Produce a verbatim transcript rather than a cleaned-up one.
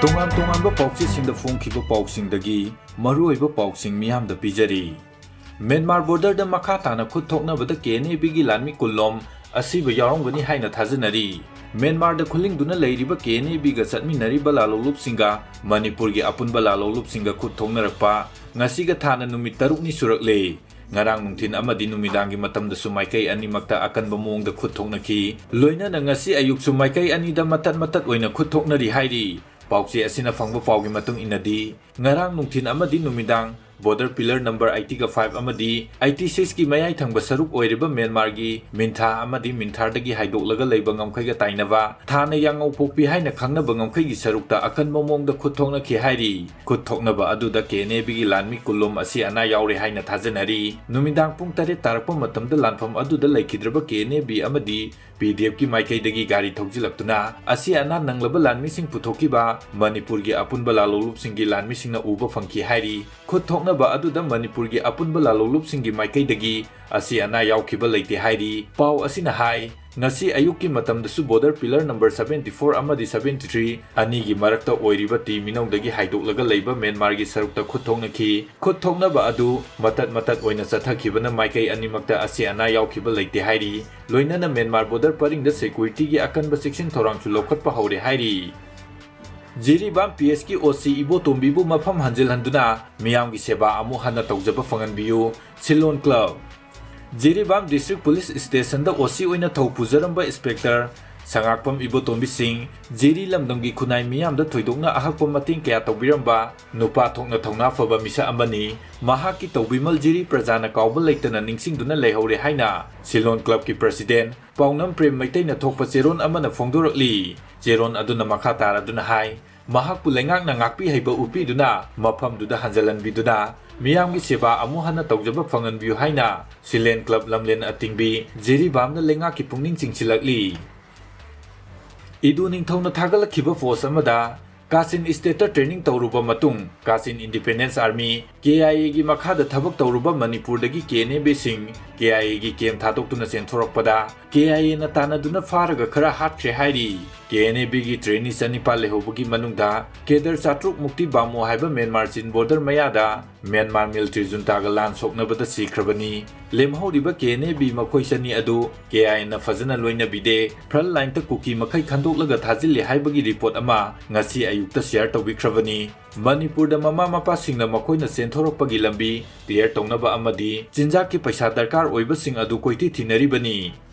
ꯇꯣꯉꯥꯟ ꯇꯣꯉꯥꯟꯕ ꯄꯥꯎꯆꯦꯁꯤꯡꯗ ꯐꯣꯡꯈꯤꯕ ꯄꯥꯎꯁꯤꯡꯗꯒꯤ ꯃꯔꯨꯑꯣꯏꯕ ꯄꯥꯎꯁꯤꯡ ꯃꯤꯌꯥꯝꯗ ꯄꯤꯖꯔꯤ꯫ ꯃ꯭ꯌꯥꯟꯃꯥꯔ ꯕꯣꯔꯗꯔꯗ ꯃꯈꯥ ꯇꯥꯅ ꯈꯨꯠ ꯊꯣꯛꯅꯕꯗ ꯀꯦ ꯑꯦꯟ ꯑꯦ ꯕꯤꯒꯤ ꯂꯥꯟꯃꯤ ꯀꯨꯟꯂꯣꯝ ꯑꯁꯤꯕ ꯌꯥꯎꯔꯝꯒꯅꯤ ꯍꯥꯏꯅ ꯊꯥꯖꯅꯔꯤ꯫ ꯃ꯭ꯌꯥꯟꯃꯥꯔꯗ ꯈꯨꯂꯤꯡꯗꯨꯅ ꯂꯩꯔꯤꯕ ꯀꯦ ꯑꯦꯟ ꯑꯦ ꯕꯤꯒ ꯆꯠꯃꯤꯟꯅꯔꯤꯕ ꯂꯥꯂꯣꯡꯂꯨꯞꯁꯤꯡꯒ ꯃꯅꯤꯄꯨꯔꯒꯤ ꯑꯄꯨꯟꯕ ꯂꯥꯂꯣꯡꯂꯨꯞꯁꯤꯡꯒ ꯈꯨꯠ ꯊꯣꯛꯅꯔꯛꯄ ꯉꯁꯤꯒ ꯊꯥꯅ ꯅꯨꯃꯤꯠ ꯇꯔꯨꯛꯅꯤ ꯁꯨꯔꯛꯂꯦ꯫ ꯉꯔꯥꯡ ꯅꯨꯡꯊꯤꯟ ꯑꯃꯗꯤ ꯅꯨꯃꯤꯗꯥꯡꯒꯤ ꯃꯇꯝꯗꯁꯨ ꯃꯥꯏꯀꯩ ꯑꯅꯤꯃꯛꯇ ꯑꯀꯟꯕ ꯃꯑꯣꯡꯗ ꯈꯨꯠ ꯊꯣꯛꯅꯈꯤ꯫ ꯂꯣꯏꯅꯅ ꯉꯁꯤ ꯑꯌꯨꯛꯁꯨ ꯃꯥꯏꯀꯩ ꯑꯅꯤꯗ ꯃꯇꯠ ꯃꯇꯠ ꯑꯣꯏꯅ ꯈꯨꯠ ꯊꯣꯛꯅꯔꯤ ꯍꯥꯏꯔꯤ꯫ ꯄꯥꯎꯆꯦ ꯑꯁꯤꯅ ꯐꯪꯕ ꯄꯥꯎꯒꯤ ꯃꯇꯨꯡ ꯏꯟꯅꯗꯤ, ꯉꯔꯥꯡ ꯅꯨꯡꯊꯤꯟ ꯑꯃꯗꯤ ꯅꯨꯃꯤꯗꯥꯡ ꯕꯣꯔꯗꯔ ꯄꯤꯂꯔ ꯅꯝꯕꯔ eighty-five ꯑꯃꯗꯤ eighty-six ꯀꯤ ꯃꯌꯥꯏ ꯊꯪꯕ ꯁꯔꯨꯛ ꯑꯣꯏꯔꯤꯕ ꯃ꯭ꯌꯥꯟꯃꯥꯔꯒꯤ ꯃꯤꯟꯊꯥ ꯑꯃꯗꯤ ꯃꯤꯟꯊꯥꯔꯗꯒꯤ ꯍꯥꯏꯗꯣꯛꯂꯒ ꯂꯩꯕ ꯉꯝꯈꯩꯒ ꯇꯥꯏꯅꯕ ꯊꯥꯅ ꯌꯥꯉꯧꯄꯣꯛꯄꯤ ꯍꯥꯏꯅ ꯈꯪꯅꯕ ꯉꯝꯈꯩꯒꯤ ꯁꯔꯨꯛꯇ ꯑꯀꯟꯕ ꯃꯑꯣꯡꯗ ꯈꯨꯠ ꯊꯣꯛꯅꯈꯤ ꯍꯥꯏꯔꯤ꯫ ꯈꯨꯠ ꯊꯣꯛꯅꯕ ꯑꯗꯨꯗ ꯀꯦ ꯑꯦꯟ ꯑꯦ ꯕꯤꯒꯤ ꯂꯥꯟꯃꯤ ꯀꯨꯟꯂꯣꯝ ꯑꯁꯤ ꯑꯅꯥ ꯌꯥꯎꯔꯦ ꯍꯥꯏꯅ ꯊꯥꯖꯅꯔꯤ꯫ ꯅꯨꯃꯤꯗꯥꯡ ꯄꯨꯡ ꯇꯔꯦꯠ ꯇꯥꯔꯛꯄ ꯃꯇꯝꯗ ꯂꯥꯟꯐꯝ ꯑꯗꯨꯗ ꯂꯩꯈꯤꯗ꯭ꯔꯕ ꯀꯦ ꯑꯦꯟ ꯑꯦ ꯕꯤ ꯑꯃꯗꯤ ꯄꯤ ꯗꯤ ꯑꯦꯐꯀꯤ ꯃꯥꯏꯀꯩꯗꯒꯤ ꯒꯥꯔꯤ ꯊꯧꯖꯤꯜꯂꯛꯇꯨꯅ ꯑꯁꯤ ꯑꯅꯥ ꯅꯪꯂꯕ ꯂꯥꯟꯃꯤꯁꯤꯡ ꯄꯨꯊꯣꯛꯈꯤꯕ ꯃꯅꯤꯄꯨꯔꯒꯤ ꯑꯄꯨꯟꯕ ꯂꯥꯂꯣꯡꯂꯨꯞꯁꯤꯡꯒꯤ ꯂꯥꯟꯃꯤꯁꯤꯡꯅ ꯎꯕ ꯐꯪꯈꯤ ꯍꯥꯏꯔꯤ꯫ ꯈꯨꯠ ꯊꯣꯛꯅꯕ ꯑꯗꯨꯗ ꯃꯅꯤꯄꯨꯔꯒꯤ ꯑꯄꯨꯟꯕ ꯂꯥꯂꯣꯡꯂꯨꯞꯁꯤꯡꯒꯤ ꯃꯥꯏꯀꯩꯗꯒꯤ ꯑꯁꯤ ꯑꯅꯥ ꯌꯥꯎꯈꯤꯕ ꯂꯩꯇꯦ ꯍꯥꯏꯔꯤ꯫ ꯄꯥꯎ ꯑꯁꯤꯅ ꯍꯥꯏ, ꯉꯁꯤ ꯑꯌꯨꯛꯀꯤ ꯃꯇꯝꯗꯁꯨ ꯕꯣꯔꯗꯔ ꯄꯤꯂꯔ ꯅꯝꯕꯔ seventy-four ꯑꯃꯗꯤ seventy-three ꯑꯅꯤꯒꯤ ꯃꯔꯛꯇ ꯑꯣꯏꯔꯤꯕ ꯇꯤ ꯃꯤꯅꯧꯗꯒꯤ ꯍꯥꯏꯗꯣꯛꯂꯒ ꯂꯩꯕ ꯃ꯭ꯌꯥꯟꯃꯥꯔꯒꯤ ꯁꯔꯨꯛꯇ ꯈꯨꯠ ꯊꯣꯛꯅꯈꯤ꯫ ꯈꯨꯠ ꯊꯣꯛꯅꯕ ꯑꯗꯨ ꯃꯇꯠ ꯃꯇꯠ ꯑꯣꯏꯅ ꯆꯠꯊꯈꯤꯕꯅ ꯃꯥꯏꯀꯩ ꯑꯅꯤꯃꯛꯇ ꯑꯁꯤ ꯑꯅꯥ ꯌꯥꯎꯈꯤꯕ ꯂꯩꯇꯦ ꯍꯥꯏꯔꯤ꯫ ꯂꯣꯏꯅꯅ ꯃ꯭ꯌꯥꯟꯃꯥꯔ ꯕꯣꯔꯗꯔ ꯄꯔꯤꯡꯗ ꯁꯦꯀ꯭ꯌꯨꯔꯤꯇꯤꯒꯤ ꯑꯀꯟꯕ ꯆꯦꯛꯁꯤꯟ ꯊꯧꯔꯥꯡꯁꯨ ꯂꯧꯈꯠꯄ ꯍꯧꯔꯦ ꯍꯥꯏꯔꯤ꯫ ꯖꯤꯔꯤꯕꯥꯝ ꯄꯤ ꯑꯦꯁꯀꯤ ꯑꯣ ꯁꯤ ꯏꯕꯣꯇꯣꯝꯕꯤꯕꯨ ꯃꯐꯝ ꯍꯟꯖꯤꯜꯍꯟꯗꯨꯅ ꯃꯤꯌꯥꯝꯒꯤ ꯁꯦꯕꯥ ꯑꯃꯨꯛ ꯍꯟꯅ ꯇꯧꯖꯕ ꯐꯪꯍꯟꯕꯤꯌꯨ, ꯁꯤꯜꯂꯣꯟ ꯀ꯭ꯂꯕ꯫ ꯖꯤꯔꯤꯕꯥꯝ ꯗꯤꯁꯇ꯭ꯔꯤꯛ ꯄꯨꯂꯤꯁ ꯁ꯭ꯇꯦꯁꯟꯗ ꯑꯣ ꯁꯤ ꯑꯣꯏꯅ ꯊꯧ ꯄꯨꯖꯔꯝꯕ ꯏꯟꯁꯄꯦꯛꯇꯔ ꯁꯉꯥꯛꯄꯝ ꯏꯕꯣꯇꯣꯝꯕꯤ ꯁꯤꯡ, ꯖꯤꯔꯤ ꯂꯝꯗꯝꯒꯤ ꯈꯨꯟꯅꯥꯏ ꯃꯤꯌꯥꯝꯗ ꯊꯣꯏꯗꯣꯛꯅ ꯑꯍꯛꯄ ꯃꯇꯦꯡ ꯀꯌꯥ ꯇꯧꯕꯤꯔꯝꯕ ꯅꯨꯄꯥ ꯊꯣꯛꯅ ꯊꯧꯅꯥ ꯐꯕ ꯃꯤꯁꯛ ꯑꯃꯅꯤ꯫ ꯃꯍꯥꯛꯀꯤ ꯇꯧꯕꯤꯃꯜ ꯖꯤꯔꯤ ꯄ꯭ꯔꯖꯥꯅ ꯀꯥꯎꯕ ꯂꯩꯇꯅ ꯅꯤꯡꯁꯤꯡꯗꯨꯅ ꯂꯩꯍꯧꯔꯦ ꯍꯥꯏꯅ ꯁꯤꯜꯂꯣꯟ ꯀ꯭ꯂꯕꯀꯤ ꯄ꯭ꯔꯁꯤꯗꯦꯟ ꯄꯥꯎꯅꯝ ꯄ꯭ꯔꯦꯝ ꯃꯩꯇꯩꯅ ꯊꯣꯛꯄ ꯆꯦꯔꯣꯟ ꯑꯃꯅ ꯐꯣꯡꯗꯣꯔꯛꯂꯤ꯫ ꯆꯦꯔꯣꯟ ꯑꯗꯨꯅ ꯃꯈꯥ ꯇꯥꯔꯗꯨꯅ ꯍꯥꯏ, ꯃꯍꯥꯛꯄꯨ ꯂꯩꯉꯥꯛꯅ ꯉꯥꯛꯄꯤ ꯍꯩꯕ ꯎꯠꯄꯤꯗꯨꯅ ꯃꯐꯝꯗꯨꯗ ꯍꯟꯖꯤꯜꯍꯟꯕꯤꯗꯨꯅ ꯃꯤꯌꯥꯝꯒꯤ ꯁꯦꯕꯥ ꯑꯃꯨꯛ ꯍꯟꯅ ꯇꯧꯖꯕ ꯐꯪꯍꯟꯕꯤꯌꯨ ꯍꯥꯏꯅ ꯁꯤꯜꯂꯦꯟ ꯀ꯭ꯂꯕ ꯂꯝꯂꯦꯟ ꯑꯇꯤꯡꯕꯤ ꯖꯤꯔꯤꯕꯥꯝꯅ ꯂꯩꯉꯥꯛꯀꯤ ꯄꯨꯛꯅꯤꯡ ꯆꯤꯡꯁꯤꯜꯂꯛꯂꯤ꯫ ꯏꯗꯨ ꯅꯤꯡꯊꯧꯅ ꯊꯥꯒꯠꯂꯛꯈꯤꯕ ꯄꯣꯁ ꯑꯃꯗ ꯀꯥꯆꯤꯟ ꯏꯁꯇꯦꯠꯇ ꯇ꯭ꯔꯦꯅꯤꯡ ꯇꯧꯔꯨꯕ ꯃꯇꯨꯡ ꯀꯥꯆꯤꯟ ꯏꯟꯗꯤꯄꯦꯟꯗꯦꯟꯁ ꯑꯥꯔꯃꯤ, ꯀꯦ ꯑꯥꯏ ꯑꯦꯒꯤ ꯃꯈꯥꯗ ꯊꯕꯛ ꯇꯧꯔꯨꯕ ꯃꯅꯤꯄꯨꯔꯗꯒꯤ ꯀꯦ ꯑꯦꯟ ꯑꯦ ꯕꯤꯁꯤꯡ ꯀꯦ ꯑꯥꯏ ꯑꯦꯒꯤ ꯀꯦꯝ ꯊꯥꯗꯣꯛꯇꯨꯅ ꯆꯦꯟꯊꯣꯔꯛꯄꯗ ꯀꯦ ꯑꯥꯏ ꯑꯦꯅ ꯇꯥꯟꯅꯗꯨꯅ ꯐꯥꯔꯒ ꯈꯔ ꯍꯥꯠꯈ꯭ꯔꯦ ꯍꯥꯏꯔꯤ꯫ ꯀꯦ ꯑꯦꯟ ꯑꯦ ꯕꯤꯒꯤ trainee ꯆꯅꯤꯄꯥꯜ ꯂꯩꯍꯧꯕꯒꯤ ꯃꯅꯨꯡꯗ cadre ꯆꯥꯇ꯭ꯔꯨꯛ ꯃꯨꯛꯇꯤ ꯕꯥꯃꯣ ꯍꯥꯏꯕ ꯃ꯭ꯌꯥꯟꯃꯥꯔ ꯆꯤꯟ border ꯃꯌꯥꯗ ꯃ꯭ꯌꯥꯟꯃꯥꯔ military juntaꯒ ꯂꯥꯟ ꯁꯣꯛꯅꯕꯗ ꯁꯤꯈ꯭ꯔꯕꯅꯤ꯫ ꯂꯦꯝꯍꯧꯔꯤꯕ ꯀꯦ ꯑꯦꯟ ꯑꯦ ꯕꯤ ꯃꯈꯣꯏ ꯆꯅꯤ ꯑꯗꯨ ꯀꯦ ꯑꯥꯏ ꯑꯦꯟꯅ ꯐꯖꯅ ꯂꯣꯏꯅꯕꯤꯗꯦ, front lineꯇ ꯀꯨꯀꯤ ꯃꯈꯩ ꯈꯟꯗꯣꯛꯂꯒ ꯊꯥꯖꯤꯜꯂꯤ ꯍꯥꯏꯕꯒꯤ report ꯑꯃ ꯉꯁꯤ ꯑꯌꯨꯛꯇ share ꯇꯧꯕꯤꯈ꯭ꯔꯕꯅꯤ꯫ ꯃꯅꯤꯄꯨꯔꯗ ꯃꯃꯥ ꯃꯄꯥꯁꯤꯡꯅ ꯃꯈꯣꯏꯅ ꯆꯦꯟꯊꯣꯔꯛꯄꯒꯤ ꯂꯝꯕꯤ clear ꯇꯧꯅꯕ ꯑꯃꯗꯤ ꯆꯤꯟꯖꯥꯛꯀꯤ ꯄꯩꯁꯥ ꯗꯔꯀꯥꯔ ꯑꯣꯏꯕꯁꯤꯡ ꯑꯗꯨ ꯀꯣꯏꯊꯤ ꯊꯤꯅꯔꯤꯕꯅꯤ꯫